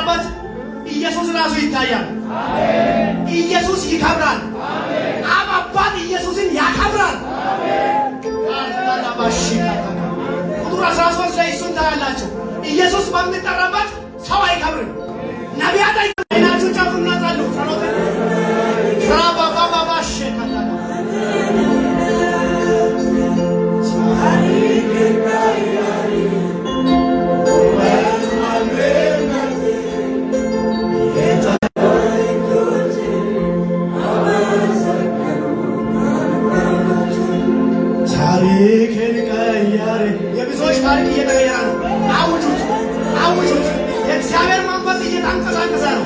በሚጠራበት ኢየሱስ ራሱ ይታያል። ኢየሱስ ይከብራል። አብ አባት ኢየሱስን ያከብራል። ቁጥር 13 ላይ እሱን ታያላችሁ። ኢየሱስ በሚጠራበት ሰው አይከብርም። ነቢያት አይናችሁን ጨፍኑና ጸልዩ። ጸሎት ራባባባባሽ ታሪክን ቀያሪ። የብዙዎች ታሪክ እየተቀየረ ነው። አውጁት፣ አውጁት። የእግዚአብሔር መንፈስ እየተንቀሳቀሰ ነው።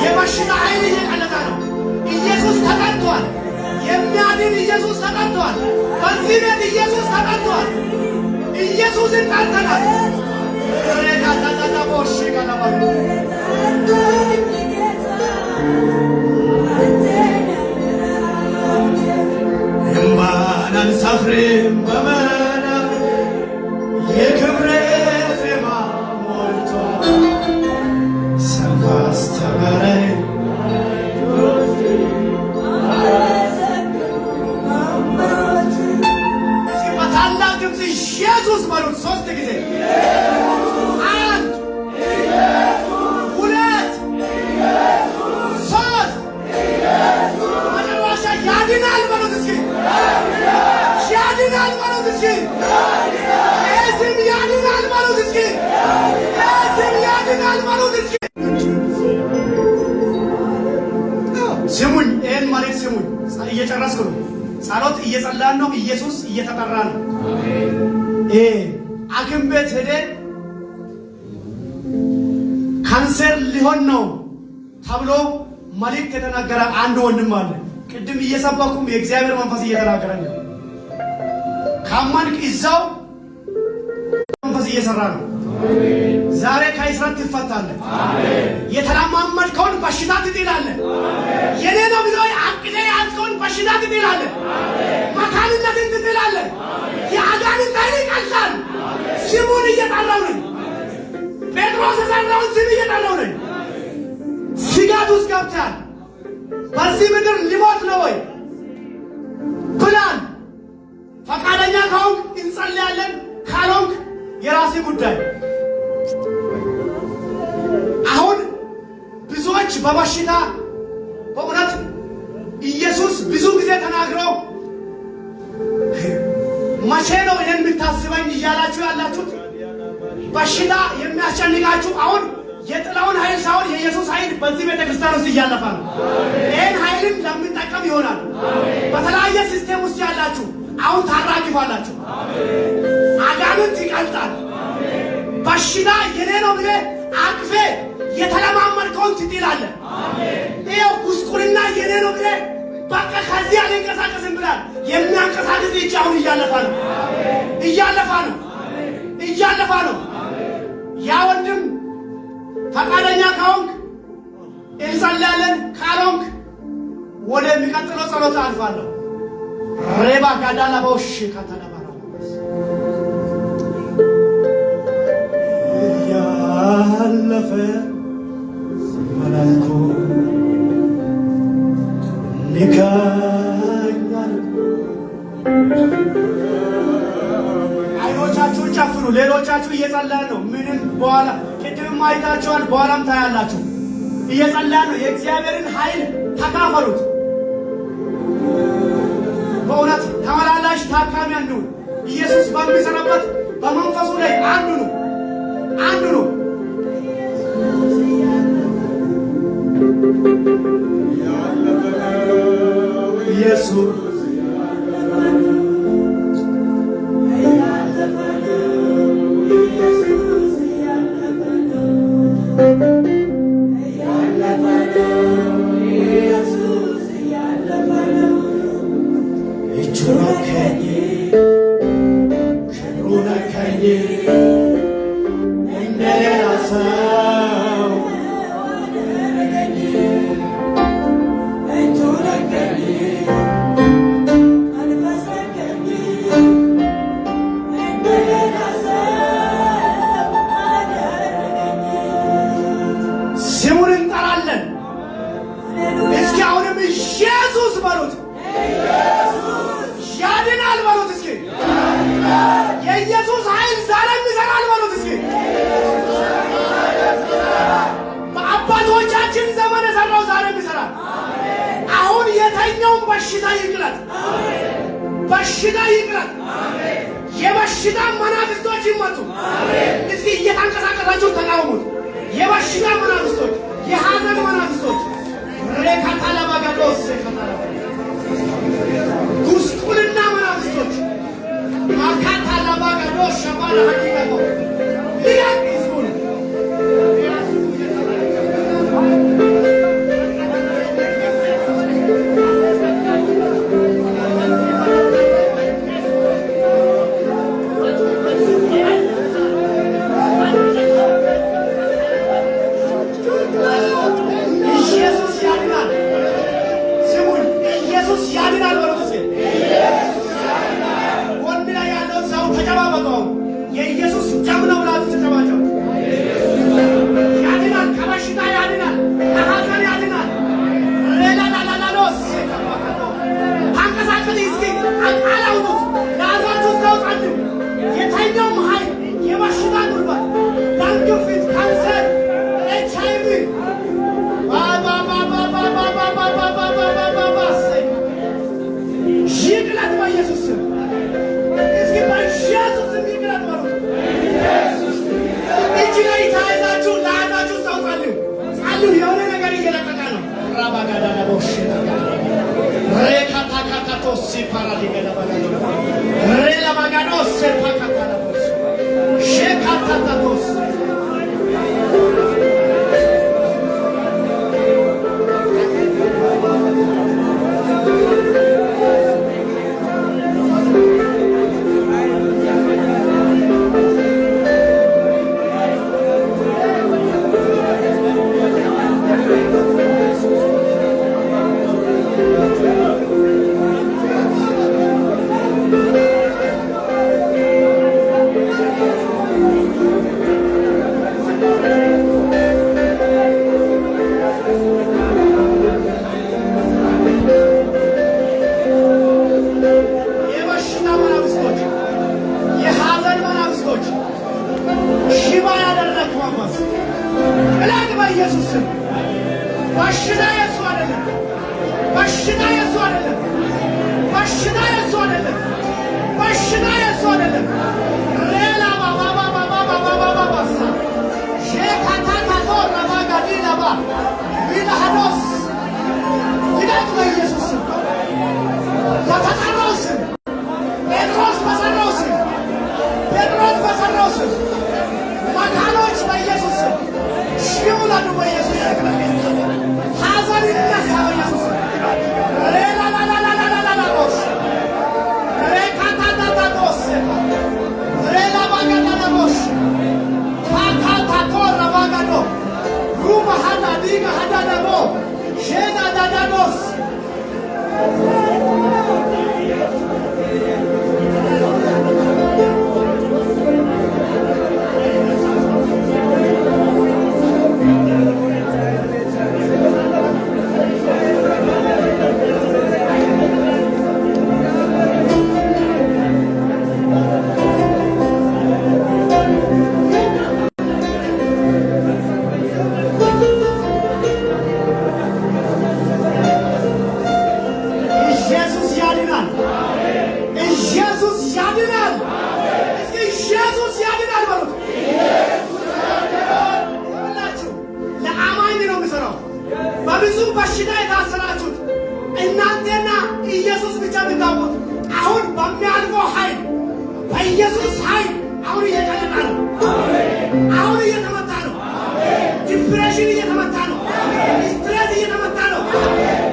የበሽታ ኃይል እየቀለጠ ነው። ኢየሱስ ተጠርቷል። የሚያድን ኢየሱስ ተጠርቷል። በዚህ ቤት ኢየሱስ ተጠርቷል። ኢየሱስን ጠርተናል። ሬካታታታቦሽ ቀለበሉ እምባን አንሰፍርም በመዳፍ የክብሬ ዜማ ሞልቷል። ሰልፍ አስተማረኝ። እስኪ በታላቅ ድምፅ ኢየሱስ በሉት ሶስት ጊዜ። አንድ፣ ሁለት፣ ሶስት። መጨረሻ ያድናል በሉት እስኪ። ያድናል በሉት እስኪ። ይህ ስም ያድናል በሉት እስኪ። ይህ ስም ያድናል በሉት እስኪ። ስሙኝ፣ ይህን መሬት ስሙኝ። እየጨረስኩ ነው። ጸሎት እየጸላን ነው። ኢየሱስ እየተጠራ ነው። ሐኪም ቤት ሄደ ካንሰር ሊሆን ነው ተብሎ መልእክት የተናገረ አንድ ወንድም አለ። ቅድም እየሰበኩም የእግዚአብሔር መንፈስ እየተናገረ ነው። ካመንክ እዛው መንፈስ እየሰራ ነው። ዛሬ ከእስራት ትፈታለህ። የተለማመድከውን በሽታ ትጥላለህ። የኔ ነው ብሎ አቅደህ የያዝከውን በሽታ ትጥላለህ። መካንነትን ትጥላለህ። የአጋንንት ኃይል ይቀልጣል። ስሙን እየጠራው ነኝ። ጴጥሮስ የጠራውን ስም እየጠራው ነኝ። ስጋት ውስጥ ገብተሃል። በዚህ ምድር ሊሞት ነው ወይ ብላል። ፈቃደኛ ከሆንክ እንጸልያለን፣ ካልሆንክ የራሴ ጉዳይ። አሁን ብዙዎች በበሽታ በእውነት ኢየሱስ ብዙ ጊዜ ተናግረው መቼ ነው እኔን የምታስበኝ እያላችሁ ያላችሁት በሽታ የሚያስጨንቃችሁ አሁን የጥላውን ኃይል ሳይሆን የኢየሱስ ኃይል በዚህ ቤተ ክርስቲያን ውስጥ እያለፈ ነው። ይህን ኃይልን ለምንጠቀም ይሆናል። በተለያየ system ውስጥ ያላችሁ አሁን ታራግፋላችሁ። አጋንንት ይቀልጣል። በሽታ የኔ ነው ብለህ አቅፌ የተለማመድከውን ትጥላለህ። ይኸው ጉስቁልና የኔ ነው ብለህ በቃ ከዚህ አልንቀሳቀስም ብላል። የሚያንቀሳቅስ እጅ አሁን እያለፋ ነው፣ እያለፋ ነው፣ እያለፋ ነው። ያ ወንድም ፈቃደኛ ከሆንክ እንጸልያለን፣ ካልሆንክ ወደሚቀጥለው ጸሎት አልፋለሁ። ሬባ ጋዳላ በውሽ ከተለባረ ያለፈ መላኩ ንካኛል። አይኖቻችሁን ጨፍኑ። ሌሎቻችሁ እየጸለያን ነው። ምንም በኋላ ቅድምም አይታችኋል፣ በኋላም ታያላችሁ። እየጸለያን ነው። የእግዚአብሔርን ኃይል ተካፈሉት። በእውነት ተመላላሽ ታካሚ አንዱ ኢየሱስ በሚሰራበት በመንፈሱ ላይ አንዱ ነው፣ አንዱ ነው። ኢየሱስ እጁ ነካኝ፣ ክብሩ ነካኝ፣ እንደሌላ ሰው የተኛውን በሽታ ይቅረት፣ በሽታ ይቅረት። የበሽታ መናፍስቶች ይመቱ። እስኪ እየተንቀሳቀሳችሁ ተቃውሙት። የበሽታ መናፍስቶች፣ የሐዘን መናፍስቶች፣ ሬካታላባጋዶስ ጉስቁልና መናፍስቶች፣ ማካታላባጋዶስ ሸባራ ሀዲጋቶ ልቀቅ ህዝቡን። ኢየሱስ ያድናል። ስሙን፣ ኢየሱስ ያድናል በሉት እስኪ። ጎን ላይ ያለውን ሰው ተጨባበጠው። የኢየሱስ ደም ነው ብላችሁ ተጨባጨቡ። ያድናል፣ ከበሽታ ያድናል፣ ከሐዘን ያድናል። ሬላላላላሎስ ታንቀሳቀስ እስኪ፣ ቃል አውጡት። ለያዛችሁ ሰው ጸልዩ። የተኛውም ኃይል፣ የበሽታ ጉልበት፣ ደም ግፊት፣ ካንሰር፣ ኤች አይ ቪ፣ ይቅለት በኢየሱስ ስም። እስኪ በኢየሱስ ስም ይቅለት በሉት። እጅ ላይ ተያይዛችሁ ለያዛችሁ ሰው ጸልዩ፣ ጸልዩ። የሆነ ነገር እየለቀቀ ነው። ራባጋዳዳቦሽ ሬካታካታቶሲ ፓራዲገዳባጋዶ ሬላባጋዶስ ፓካታላቦስ ሼካታታቶስ። የበሽታ መናፍስቶች፣ የሐዘን መናፍስቶች፣ ሽባ ያደረግ መንፈስ ቅለጥ በኢየሱስ ስም። በሽታ የሱ አይደለም። በሽታ የሱ አይደለም። በሽታ የሱ አይደለም። በሽታ የሱ አይደለም። ሬላ ባባባባባባባባባሳ ሼካታታቶ ረባጋዲላባ ቢላሃዶስ፣ ልቀቅ በኢየሱስ ስም። በተጠራው ስም፣ ጴጥሮስ በሰራው ስም፣ ጴጥሮስ በሰራው ስም መካኖች በኢየሱስ ስም ይውለዱ። በኢየሱስ ስም ሐዘን ይነሳ በኢየሱስ ስም። ሬላላላላላላላቦስ ሬካታታታቶስ ሬላባጋዳላቦስ ካታታቶ ረባጋዶ ሩባ ሀዳ ዲጋ ሀዳዳቦ ሼዳዳዳዶስ። ኢየሱስ ያድናል። ኢየሱስ ያድናል። እስኪ ኢየሱስ ያድናል በሉት። ይኸውላችሁ ለአማኝ ነው የሚሰራው። በብዙ በሽታ የታሰራችሁት እናንተና ኢየሱስ ብቻ የምታውቁት፣ አሁን በሚያልፈው ኃይል፣ በኢየሱስ ኃይል አሁን እየቀለጠ ነው። አሁን እየተመታ ነው። Depression እየተመታ ነው። Stress እየተመታ ነው።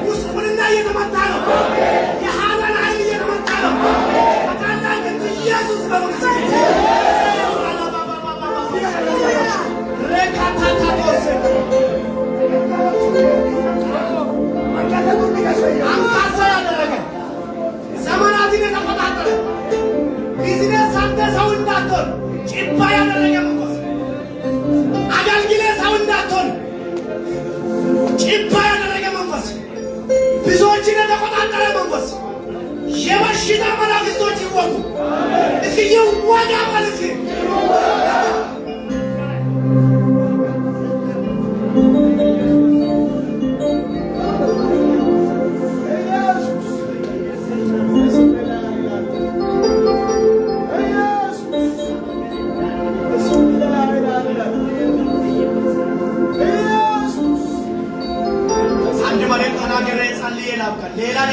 ጉስቁልና እየተመታ ነው። የሐዘን ኃይል እየተመታ ነው። በታላቅ ድምፅ ኢየሱስ በሉት። ሬካታታቶስ አንካሳ ያደረገ፣ ዘመናትን የተቆጣጠረ፣ ቢዝነስ ሰርተህ ሰው እንዳትሆን ጭባ ያደረገ መንፈስ፣ አገልግለህ ሰው እንዳትሆን ጭባ ያደረገ መንፈስ፣ ብዙዎችን የተቆጣጠረ መንፈስ፣ የበሽታ መናፍስቶች ይወጉ። እስኪ ይወጋ በል እስኪ።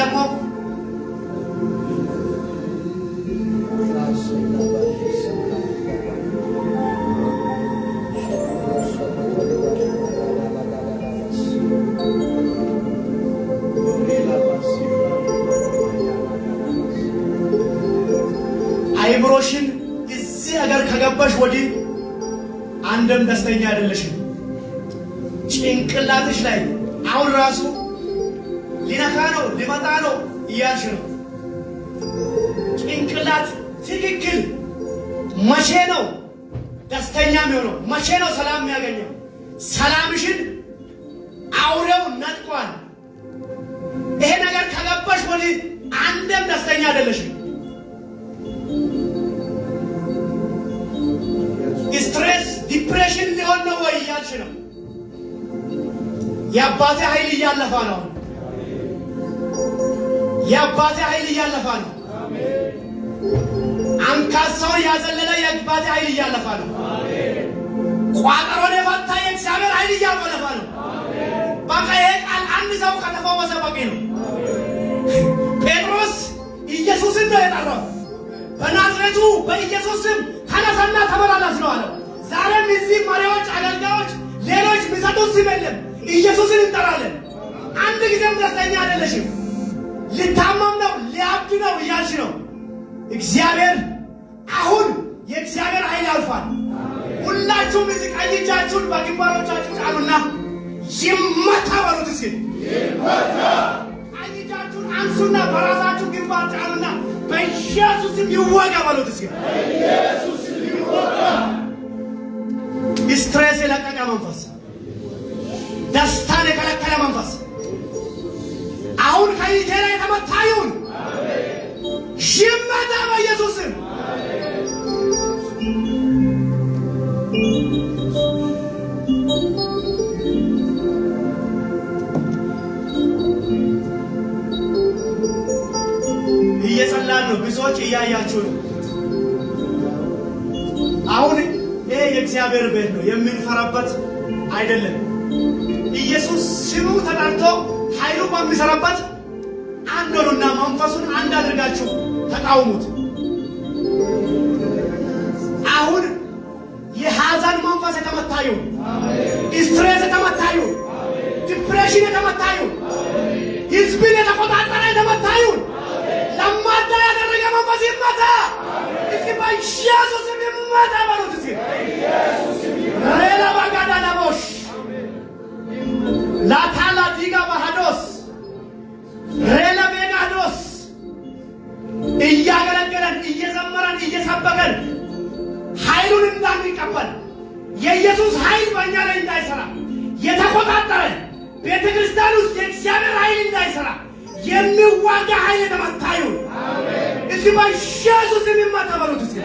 ደግሞ አይምሮሽን እዚህ ሀገር ከገባሽ ወዲህ አንድም ደስተኛ አይደለሽም። ጭንቅላትሽ ላይ አሁን ራሱ ሊነካ ነው ሊመጣ ነው እያልሽ ነው። ጭንቅላት ትክክል መቼ ነው ደስተኛ የሚሆነው? መቼ ነው ሰላም የሚያገኘው? ሰላምሽን አውሬው ነጥቋል። ይሄ ነገር ከገባሽ ወዲህ አንድም ደስተኛ አይደለሽም። Stress depression ሊሆን ነው ወይ እያልሽ ነው። የአባቴ ኃይል እያለፋ ነው። የአባቴ ኃይል እያለፋ ነው። አንካሳውን ያዘለለ የአባቴ ኃይል እያለፋ ነው። ቋጠሮን የፈታ የእግዚአብሔር ኃይል እያለፋ ነው። በቃ ይሄ ቃል አንድ ሰው ከተፈወሰ በቂ ነው። ጴጥሮስ ኢየሱስን ነው የጠራው። በናዝሬቱ በኢየሱስ ስም ተነሳና ተመላለስ ነው አለው። ዛሬም እዚህ መሪዎች፣ አገልጋዮች፣ ሌሎች የሚሰጡት ስም የለም። ኢየሱስን እንጠራለን። አንድ ጊዜም ደስተኛ አይደለሽም። ሊታመም ነው ሊያብድ ነው እያልሽ ነው። እግዚአብሔር አሁን የእግዚአብሔር ኃይል ያልፋል። ሁላችሁም እዚህ ቀኝ እጃችሁን በግንባሮቻችሁ ጫኑና ይመታ በሉት እስኪ። ቀኝ እጃችሁን አንሱና በራሳችሁ ግንባር ጫኑና በኢየሱስም ይወጋ በሉት እስኪ። Stress የለቀቀ መንፈስ፣ ደስታን የከለከለ መንፈስ አሁን ከይቴ ላይ የተመታ ይሁን፣ ይመታ በኢየሱስ ስም። እየጸላን ነው። ብዙዎች እያያችሁ ነው። አሁን ይሄ የእግዚአብሔር ቤት ነው፣ የምንፈራበት አይደለም። ኢየሱስ ስሙ ተጠርቶ ኃይሉ በሚሰራበት አንድ ሆኑና መንፈሱን አንድ አድርጋችሁ ተቃውሙት። አሁን የሐዘን መንፈስ የተመታ ይሁን፣ Stress የተመታ ይሁን፣ Depression የተመታ ይሁን፣ ህዝብን የተቆጣጠረ የተመታ ይሁን፣ ለማዳ ያደረገ መንፈስ ይመታ። እስኪ በኢየሱስ ስም ይመታ በሉት እስኪ። ሬላ ባጋዳ ላቦሽ ላታላ ዲጋ ባሃዶስ ሬላ ቤጋዶስ እያገለገለን እየዘመረን እየሰበከን ኃይሉን እንዳንቀበል የኢየሱስ ኃይል በእኛ ላይ እንዳይሰራ የተቆጣጠረ ቤተ ክርስቲያን ውስጥ የእግዚአብሔር ኃይል እንዳይሰራ የሚዋጋ ኃይል የተመታ ይሁን። እስኪ በኢየሱስ ስም ይመታ በሉት እስኪ።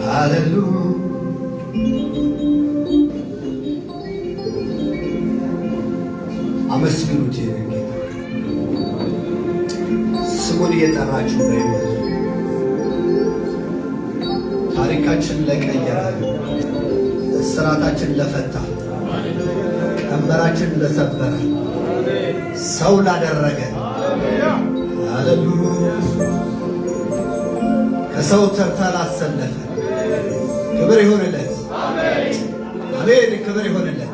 ሃሌሉያ። አመስግኑት ይህንን ጌታ ስሙን እየጠራችሁ በሕይወት ታሪካችን ለቀየረ፣ እስራታችን ለፈታ፣ ቀንበራችን ለሰበረ፣ ሰው ላደረገ፣ ሃሌሉያ፣ ከሰው ተርታ ላሰለፈ ክብር ይሁንለት። አሜን። ክብር ይሁንለት።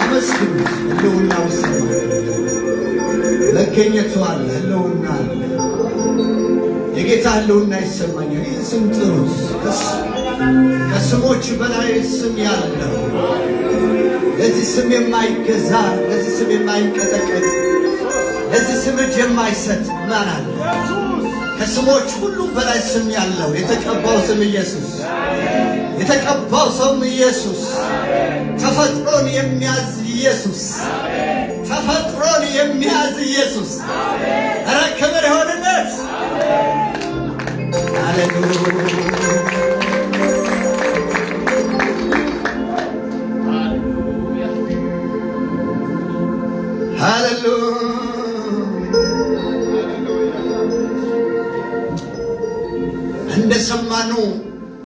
አመስግኑት። ህልውና ውስጥ መገኘቱ አለ። ህልውና አለ። የጌታ ህልውና ይሰማኛል። ይህን ስም ጥሩት። ከስሞች በላይ ስም ያለው፣ ለዚህ ስም የማይገዛ፣ ለዚህ ስም የማይንቀጠቀጥ፣ ለዚህ ስም እጅ የማይሰጥ ማን አለ? ከስሞች ሁሉ በላይ ስም ያለው የተቀባው ስም ኢየሱስ፣ የተቀባው ስም ኢየሱስ፣ ተፈጥሮን የሚያዝ ኢየሱስ፣ ተፈጥሮን የሚያዝ ኢየሱስ። ኧረ ክብር ይሆንለት። ሃሌሉያ። ሃሌሉያ። እንደሰማነው